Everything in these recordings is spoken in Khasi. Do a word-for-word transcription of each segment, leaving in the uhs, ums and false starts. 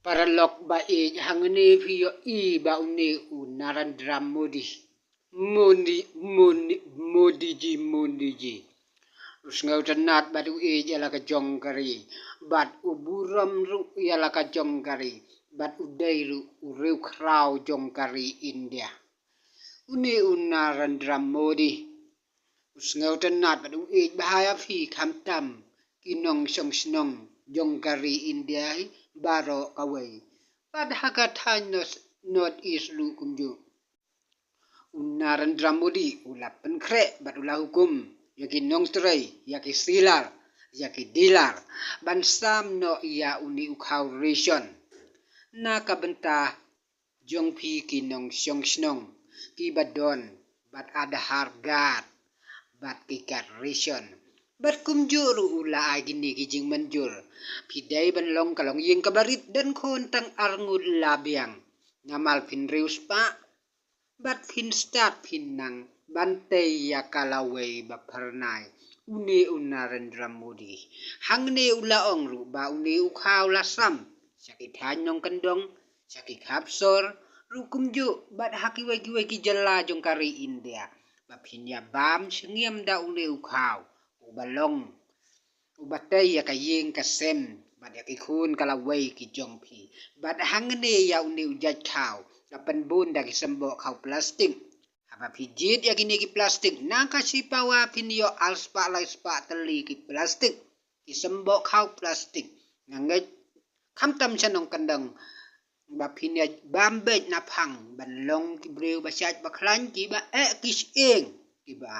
Paralok ba ïeit, hangne phi ïohi ba une u Narendra Modi, Modi, Modi, Modi ji, Modi ji u sngewtynnat bad u ïeit ïa la ka jong ka ri, bad u burom ruh ïa la ka jong ka ri, bad u dei ruh u riewkhraw jong ka ri India. Une u Narendra Modi u sngewtynnat bad u ïeit bha ïa phi, khamtam ki nongshong shnong jong ka ri India hi baroh kawei, bad ha ka thaiñ North, North East ruh kumjuh. U Narendra Modi u la pynkhreh bad u la hukum ïa ki nongtrei, ïa ki seller, ïa ki dealer, ban sam noh ïa une u khaw ration na ka bynta jong phi ki nongshong shnong kiba don bad Aadhaar card bad ki card ration. Bad kumjuh ruh u la ai kine ki jingmynjur, phi dei ban long ka longïing kaba rit, don khun tang arngut la biang, namar phin riewspah bad phin stad phin nang ban tei ïa ka lawei ba phyrnai. Une u Narendra Modi hangne u la ong ruh ba une u khaw la sam sha ki thaiñ nongkyndong, sha ki khap sor ruh kumjuh, bad ha kiwei kiwei ki jylla jong ka ri India, ba phin ïa bam shngiem da une u khaw uba long, uba tei ïa ka ïing ka sem bad ïa ki khun ka lawei ki jong phi. Bad hangne ïa une u jait khaw la pynbun da ki symboh khaw plastik. Haba phi jied ïa kine ki plastik na ka shi pawa, phin ïoh arspah laispah tylli ki plastik, ki symboh khaw plastik. Nga ngeit khamtam sha nongkyndong ba phin ïa bam beit naphang ban long ki briew ba shait ba khlaiñ, kiba eh ki shyieng, kiba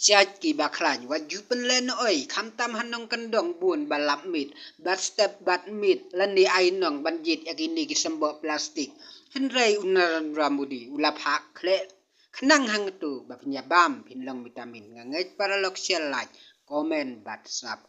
shait kiba khlaiñ. Wat ju pynlehnohei, khamtam ha nongkyndong bun ba lap miet, bad step bad miet, lane ai nong ban jied ïa kine ki symboh plastik. Hynrei u Narendra Modi u la phah khleh khnang hangto ba phin ïa bam, phin long mitamin. Nga ngeit paralok, share, like, comment bad subscribe.